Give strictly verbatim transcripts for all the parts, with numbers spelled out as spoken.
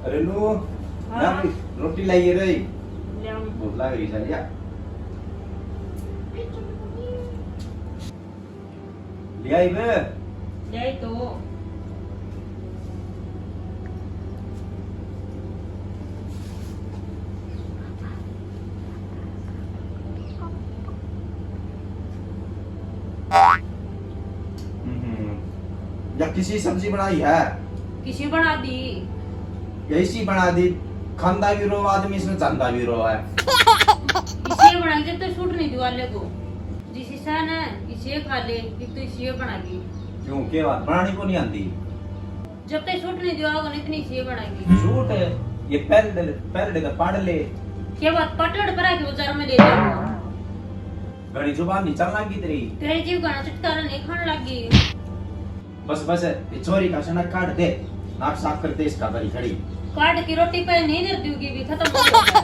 रेनू, हाँ। ना भी रोटी लाइए रे। ले आऊं। भूख लग रही है, लिया। ले आई बे? ले आई तो। हम्म। या किसी सब्जी बनाई है? किसी बना दी? या इसी बना दी। खांदा भी रो आदमी, इसने चांदा भी रो है। इसी बना के तो सूट नहीं दिवाले को। जिसी सा ना, इसी खा ले, कि तो इसी बना दी। क्यों, के बात, बनानी को नहीं आती? जब तक सूट नहीं दिवाओगे ना, इतनी इसी बना दी। सूट है, ये पहले, पहले का पाड़ ले। के बात, पटड़ पर आके बाजार में ले जाओ। घणी जुबान नहीं चल लगी तेरी। तेरे जीव का छुटकारा नहीं खान लगी। बस, बस, ये छोरी का सनक काट दे, नाक साफ कर दे इसका, बड़ी खड़ी। काट की रोटी पे नहीं दे दूंगी भी, खत्म हो गया।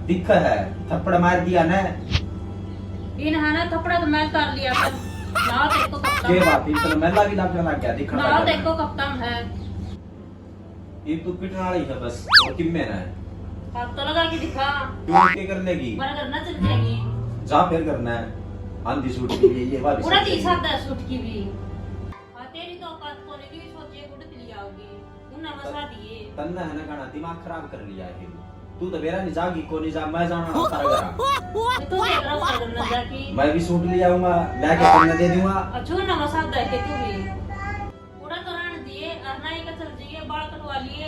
दिख है, थप्पड़ मार दिया ना। इन है ना, थप्पड़ा तो मैं कर लिया, पर ना तेरे को कपता के हूँ। बात, इतना मेला भी लगने लग गया, दिखने ना लग गया। तेरे को कपता है। ये तू पिटने वाली है बस, और किम्मे ना है। हाथ तो लगा के दिखा। क्यों, के कर लेगी? मेरा घर ना चल जाएगी। जा फिर करना है। आंधी सूट की भी, ये वाली उड़ा सूट दी की भी। सादा सूट की भी। हाँ, तेरी तो औकात को नहीं, सोचिए उड़त ले आओगी। उन्ना मसा दिए। तन्ने है ना गाना दिमाग खराब कर लिया है। तू तो बेरा नहीं जागी, को नहीं जा, मैं जाना ना तारा घर। मैं तो देख रहा हूँ घर ना जाके। मैं भी सूट ले आऊंगा, लेके तन्ने दे दूंगा। अच्छा, उन्ना मसा दे के तू भी। उड़ा तो रहन दिए, और ना ही का चल जाइए, बाल कटवा लिए।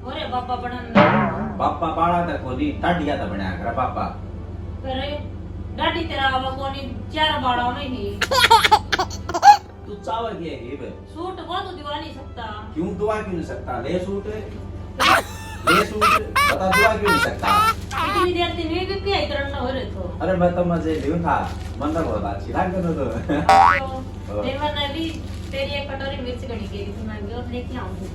अरे बाबा बनन। बाबा बाला तक को नहीं, टाडिया तो बनया कर बाबा। अरे, डाडी तेरा आवा को नहीं, चार बाला में ही। तू चावर की है, हिब? सूट वो तो दिवा नहीं सकता। क्यों दिवा क्यों नहीं सकता? ले सूट। ले सूट। बता, दिवा क्यों नहीं सकता? इतनी देर दिन में भी पियाई करना हो रहे तो। अरे, मैं तो मजे लियो था। मन तो बहुत अच्छी लग रहा तो। तो और? देवर ने भी तेरी एक कटोरी मिर्च घणी के दी थी, मैं भी और लेके आऊंगी।